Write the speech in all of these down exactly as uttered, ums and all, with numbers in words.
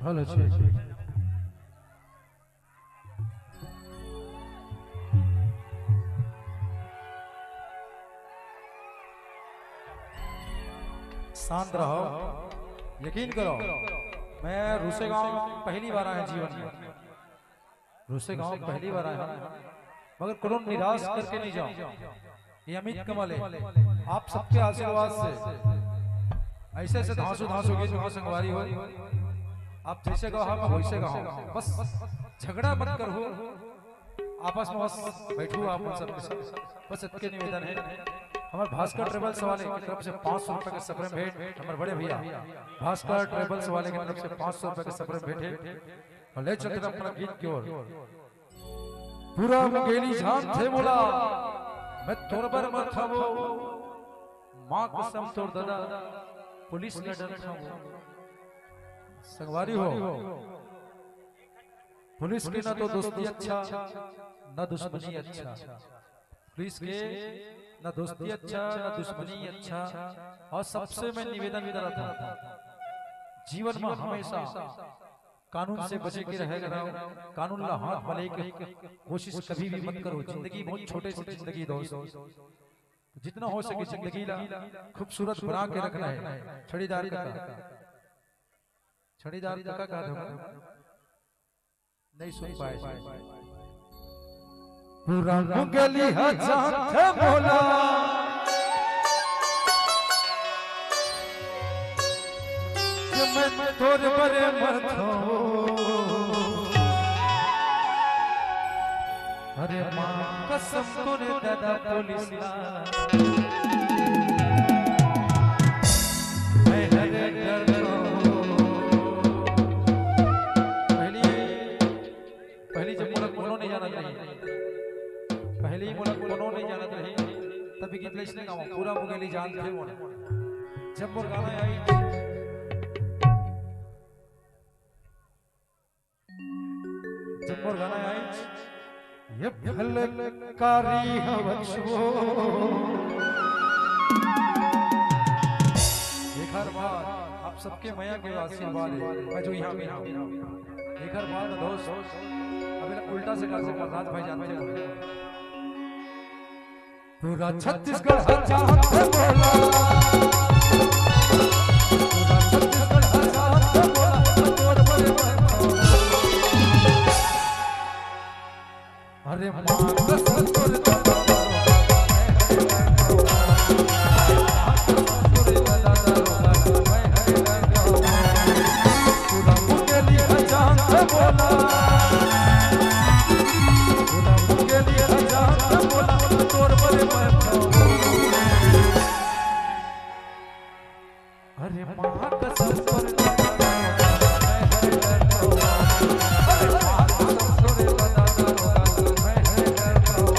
Hello जी। शांत रहो, यकीन करो, मैं रूसे गांव पहली बार आया जीवन में। रूसे गांव पहली बार आया, मगर कोनो निराश करके नहीं जाओ। ये अमित कमल है, आप सबके आशीर्वाद से ऐसे ऐसे धांसू धांसू गीत में संगवारी हो। आप जैसे गाओ, हम वैसे गाओ, बस झगड़ा मत करो, आपस में बस बैठो आप मन सबके साथ, बस इतके निवेदन है। हमारे भास्कर ट्रेवल्स वाले की तरफ से पाँच सौ रुपए के सफर भेंट, हमारे बड़े भैया भास्कर ट्रेवल्स वाले की तरफ से पाँच सौ रुपए के सफर भेंट है। और ले चलते हैं अपना गीत की ओर। पूरा मुंगेली जानथे मोला, मैं तोर बर मरथंव वो, माँ कसम तोर दादा, पुलिस के डरथंव वो। संगवारी हो, पुलिस के ना तो दोस्ती अच्छा, ना दुश्मनी अच्छा। पुलिस के ना दोस्ती अच्छा, ना दुश्मनी अच्छा। और सबसे मैं निवेदन करत हंव, जीवन में हमेशा कानून से बचे के रहे करो, कानून ला हाथ में लेके कोशिश कभी भी मत करो। जिंदगी बहुत छोटे सी जिंदगी दोस्त, तो जितना हो सके जिंदगी ला खूबसूरत बना के रखना है। छड़ीदार काका, छड़ीदार काका कहा था, नहीं सुन पाए। पूरा मुंगेली ह जानथे मोला, कि मैं तोर बरे मरथंव। अरे माँ कसम तोरे दादा पुलिस ला, मैं हरे डरथंव। पहली पहली जब मोला कोनो नहीं जानत रही, पहली मोला कोनो नहीं जानत रही, तब ये गीत ला इसने गावा, पूरा मुंगेली जानथे मोला। जब मोर गाना आई, जब मोर गाना आई, ये फलकारी हवछ वो। एक हर बार आप सबके मया के आशीर्वाद है, मैं जो यहाँ पे हूँ। एकर बाद दोस्त, अब एला उल्टा से कर सकत, राज भाई जानथे। पूरा छत्तीसगढ़ ह जानथे मोला। पूरा छत्तीसगढ़ ह जानथे मोला। तोर बरे बरे अरे माँ कसम तोर दादा, पूरा मुंगेली ह जानथे मोला, पूरा मुंगेली ह जानथे मोला, तोर बरे मैं अरे माँ कसम तोर दादा, मैं हरे डरथंव। अरे माँ कसम तोर दादा, मैं हरे डरथंव।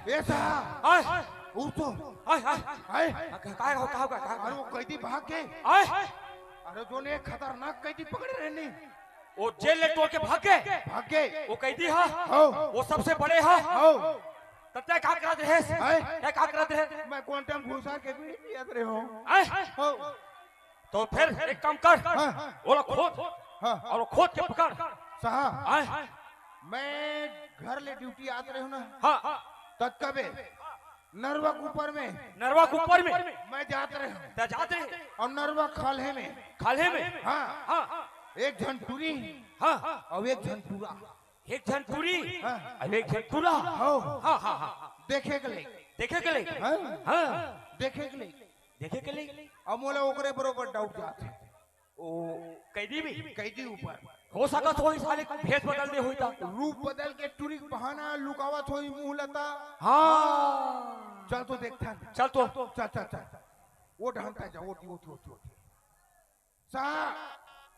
ए साहब, आय। उठ तो। आय, आय। आय। का, का, का, का, का, का? अरे वो कैदी भाग गए। आय। अरे जो ने खतरनाक कैदी पकड़े रहे नहीं। वो जेल ले टोर के भाग गए। भाग गए। वो कैदी हा। हो। वो सबसे बड़े हा। हो। तब तय का करत रहे? आय। तय का करत रहे? मैं कौन टाइम घुसा के बीड़ी पियत रहे हूँ। आय। हो। तो फिर एक काम कर, हाँ। ओला खोद, हाँ। और खोद के पकड़। साहब, आय। मैं घर ले ड्यूटी आत रहे हूँ ना, हाँ। तब कबे नरवा के ऊपर में, नरवा के ऊपर में मैं जात रहे हूँ। त जात रहे। और नरवा खाल्हे में, खाल्हे में, हाँ। हाँ। एक झन टूरी, हाँ। और एक झन टूरा। एक झन टूरी, हाँ। और एक झन टूरा। हाँ। हाँ, हाँ, हाँ। देखे के ले। देखे के ले। हाँ। हाँ। देखे के ले। देखे के ले। अब मोला ओकरे बरोबर डाउट जात हे। ओ, कैदी भी? कैदी ऊपर। हो सकत होही साले के भेष बदल दे होही ता। रूप बदल के टूरी के बहाना लुकावत होही मुंह लता। हाँ। चल तो देखथन। चल तो। चल, चल, चल। वो डहन तक जा, वो, वो, वो, वो। साहब।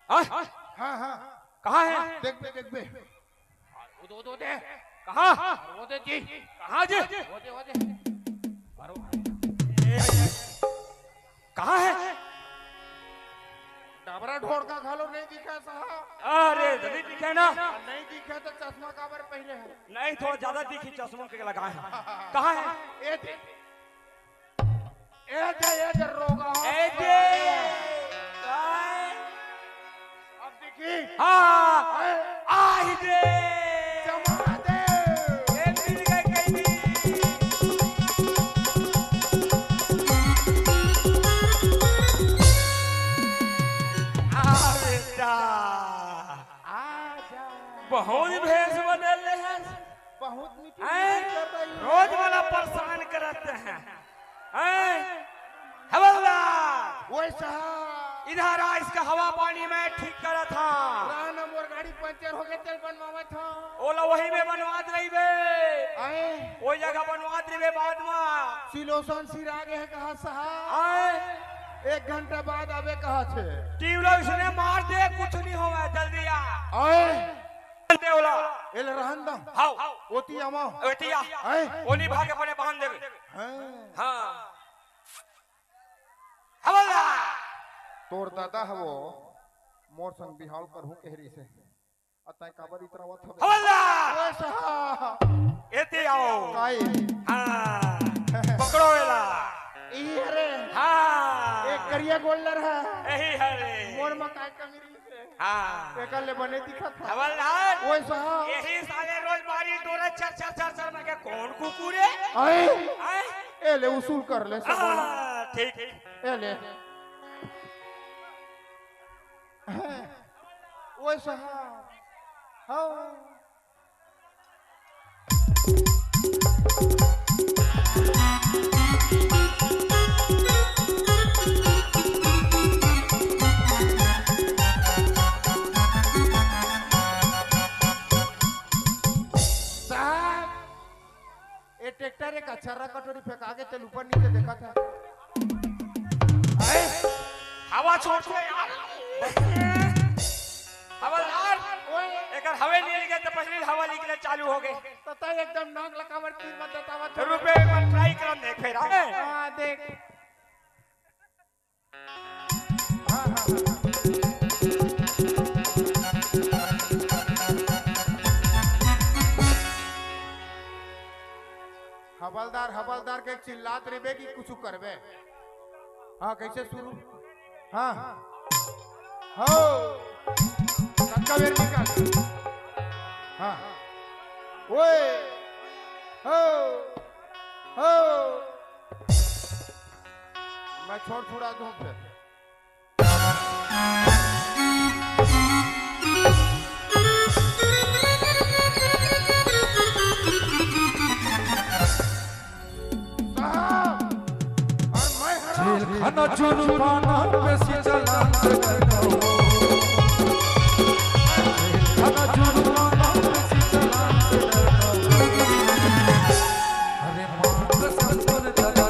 हाँ? हाँ, हाँ। कहाँ है? देखबे, देखबे। वो दे, वो दे। कहाँ? वो दे जी। कहाँ जी? वो दे, वो दे। कहाँ है? डबरा ढोड़का घलो नहीं दिखा साहब। अरे, नहीं दिखे ना। नहीं दिखे तो चश्मा काबर पहिरे है? नहीं, थोड़ा ज्यादा दिखी, चश्मा के लगाए हैं। कहाँ है? ए दे, ए दे, ए दे रोगा। ए दे। काय? अब दिखी। हाँ। ए। आही दे। जमा दे। ए मिल गए कैदी। आ बेटा। आजा। बहुत भेष बदल ले हैं। बहुत मीठी हैं? मीठी कर रही है। रोज वाला परेशान करत हैं। हैं? हवलदार! ओए साहब। इधर आ, इसका हवा पानी मैं ठीक करत हँव। राह न मोर गाड़ी पंचर हो गे, तेल बनवावत हँव। ओला वही में बनवात रहिबे। आए। ओही जगह बनवात रहिबे बाद में। सिलोसन सिरा गे हे कहा साहब। आए। एक घंटा बाद आबे कहा थे। ट्यूबलाइट उसने मार दे, कुछ नहीं होवे, जल्दी आ। आए। दे ओला। एला रहन दा। हाव। ओती आवा। ओती आ। हैं? ओनी भागे पड़े बांध देबे। हैं? हाँ। हवलदार। तोर दादा हवो, मोर संग बिहाव करहूं कह रही से। अतः काबर इतरावत हवे? हवलदार। ओए साहब। एती आओ। काई? हाँ। पकड़ो एला। ई हरे। हाँ। एक करिया गोल्डर है। यही हरे। मोर मा काय कमी रही? हाँ। एकर ले बने दिखत हे। हवलदार। ओए साहब। यही साले रोज मारी डोरा चर, चर, चर, चर, मैं कहा, कौन कुकुर है? आए। आए। ए ले, उसूल कर ले, सब बोला। हाँ, ठीक। ए ले। ओए साहब। हाँ। साहब, ए ट्रैक्टर एक अच्छा रहा, कटोरी फेंका के तेल ऊपर नीचे देखा था। अरे, हवा छोड़ दे यार। हवलदार, ओए। एकर हवे नहीं लगे तो पहले हवा निकले चालू हो गए। तो तय एकदम नाक लकावर तीन मत बतावा तो। रुपए एक बार ट्राई करम देख फेर, हाँ? हाँ, देख। हाँ, हाँ, हाँ। हवलदार, हवलदार के चिल्लात रहिबे कि कुछु करबे। हाँ, कैसे शुरू? हाँ। हो। तक्का बेर निकाल। हाँ। ओए। हो। हो। मैं छोड़ छुड़ा दूं फिर। साहब, और मैं हरा जेल खाना जुर्माना, पेशी चालान से डरता हूँ। जेल खाना जुर्माना, पेशी चालान से डरता हूँ। अरे माँ कसम, तोर दादा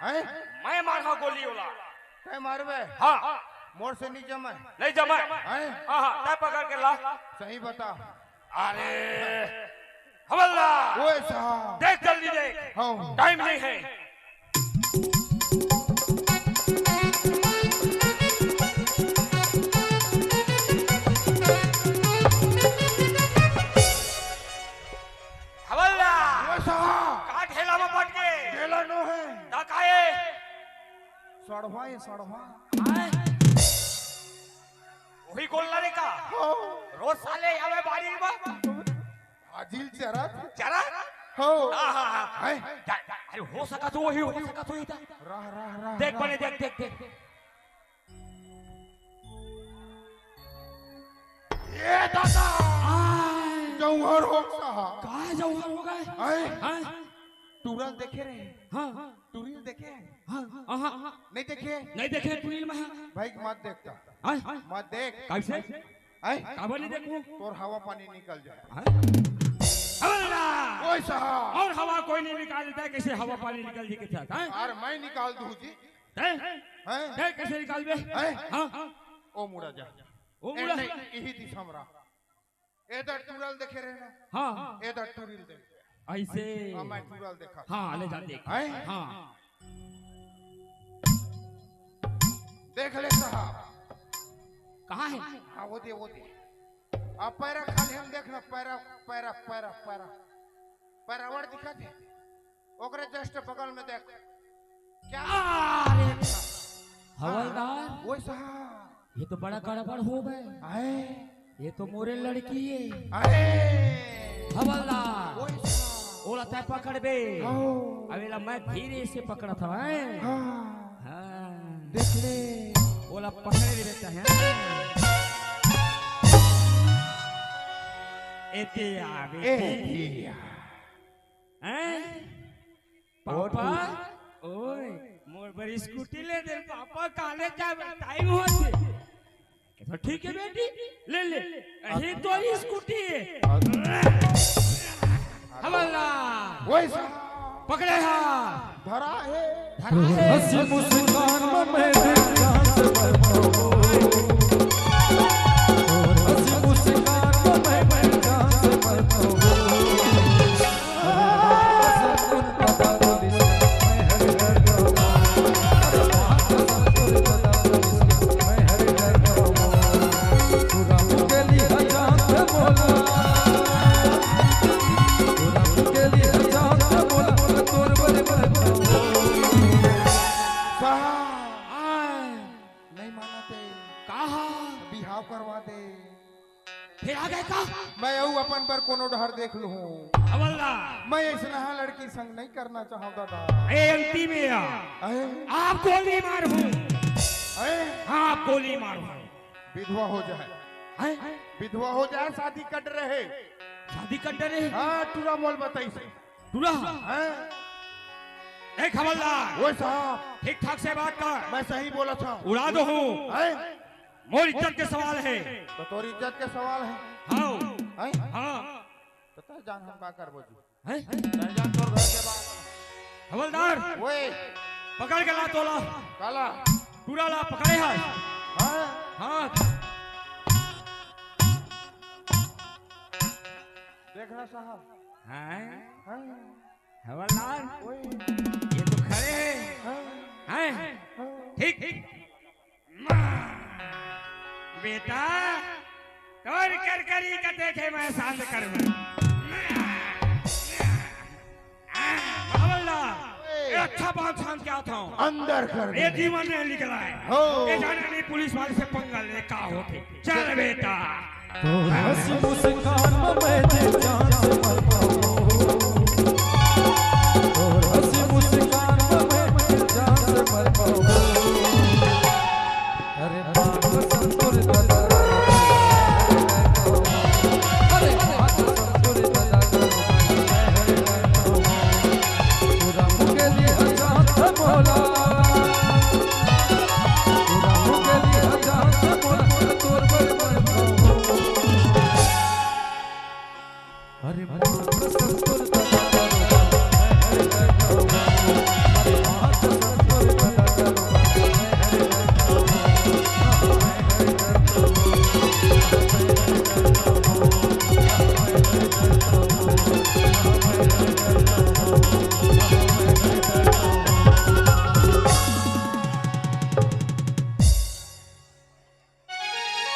हैं? मैं मारहा गोली ओला। तै मारबे? हाँ। मोर से नहीं जमे। नहीं जमे। हैं? हाँ, हाँ, तै पकड़ के ला। सही बता। अरे, हवलदार। ओए साहब। देख, जल्दी देख। हाँ। टाइम नहीं है। हवलदार। ओए साहब। का ढेला में पट के? ढेला नो है। ता का है? सड़वा है, सड़वा। आय। वही गोल्ला रे का? हाँ। रोज साले आवे बारी में। हाजिल चरत। चरत? हो। हाँ, हाँ, हाँ। हैं? जा, जा, अरे हो सका तो वही, हो सका तो ही था। रह, रह, रह, देख रह। बने, देख, देख, देख। ये दादा! आय। जौहर हो साहब। का जौहर हो गए? हैं? हैं? टूरल देखे रहे? हाँ। टूरल देखे? हाँ, हाँ, हाँ। नहीं देखे? नहीं देखे टूरल में, हाँ। भाई मत देखता। हैं? मत देख। कैसे? हैं? काबर नहीं देखूं? तोर हवा पानी निकल जाए। हैं? हवलदार! ओए साहब! और हवा कोई नहीं निकाल देता है, कैसे हवा पानी निकल जाए के साथ, हैं? यार, मैं निकाल दूं जी। हैं? हैं? हैं, कैसे निकालबे? हैं? हाँ, हाँ। ओ मुड़ा जा। ओ ए, मुड़ा। नहीं, यही दिशा में रहा। एदर टूरल देखे रहे ना? हाँ। एदर टूरल देख। ऐसे। हाँ, मैं टूरल देखा। हाँ, ले जा देख। हैं? हाँ। देख ले साहब। कहाँ है? हाँ, वो दे, वो दे। अब पैरा खाली हम देखना, पैरा, पैरा, पैरा, पैरा। पैरावड़ दिखा दे। ओकरे just बगल में देख। क्या? अरे! हवलदार। ओए साहब। ये तो बड़ा गड़बड़ हो गए। आए। ये तो मोरे लड़की है। आए। हवलदार। ओए साहब। ओला तै पकड़बे। आओ। अब एला मैं धीरे से पकड़त हवं, हैं? हाँ। हाँ। देख ले। ओला पकड़ ले बेटा, हैं? एते आ, ए, बेटी। ए आ। हैं? और पापा, तू? ओए, मोर बर स्कूटी ले दे पापा, कॉलेज जाबे टाइम होथे। तो ठीक है बेटी, ले ले। यही तोरी स्कूटी है। अच्छा। हवलदार। वही से पकड़े हा। धरा है। धरा है। हंसी मुस्कान में मैं दिल जान से मरता हूँ। हंसी मुस्कान में मैं दिल जान से मरता हूँ। साहब, आय। नहीं मानते। कहा? बिहाव करवा दे। फिर आ गए का? मैं अऊ अपन बर कोनो डहर देख लूं। हवलदार। मैं ऐसनहा लड़की संग नहीं करना चाहूं दादा। ए, अंतिम ए आ। अहे? आप गोली मार हूं। अहे? हाँ, आप गोली मार हूं। विधवा हो जाए। हैं? विधवा हो जाए, शादी कट रहे। शादी कट रहे? हाँ, टूरा मोल बताई से। टूरा? हैं? देख हवलदार। ओए साहब। ठीक ठाक से बात कर। मैं सही बोला था। उड़ा दो हूँ। हैं? मोर इज्जत के सवाल है। तो तोर इज्जत के सवाल है। हाँ। हैं? हाँ। तो तय जान हम का करबो जी। हैं? तय जान तोर घर के बात। हवलदार। ओए। पकड़ के ला तोला। काला। टूरा ला पकड़े हा। हाँ। हाँ। देख रहा साहब। हैं? हाँ। हवलदार। ओए। ये तो खड़े हैं। हाँ। हैं? हाँ। ठीक, ठीक। माँ, बेटा, तोर करकरी का देखे मैं शांत करूँ। हवलदार, ए। ये अच्छा बात शांत क्या था? अंदर कर दे। ये जीवन में निकला है। हो। ये जाने नहीं पुलिस वाले से पंगा ले का होते। चल बेटा। तोर हंसी मुस्कान में मैं दिल जान से मरता हूँ। तोर हंसी मुस्कान में मैं दिल जान से मरता हूँ। अरे बाप संतुर दादा। अरे बाप संतुर दादा। पूरा मुकेली हजार बोला। पूरा मुकेली हजार बोला। तोर बर मरता हूँ। अरे बाप संतुर दादा। अरे बाप संतुर दादा।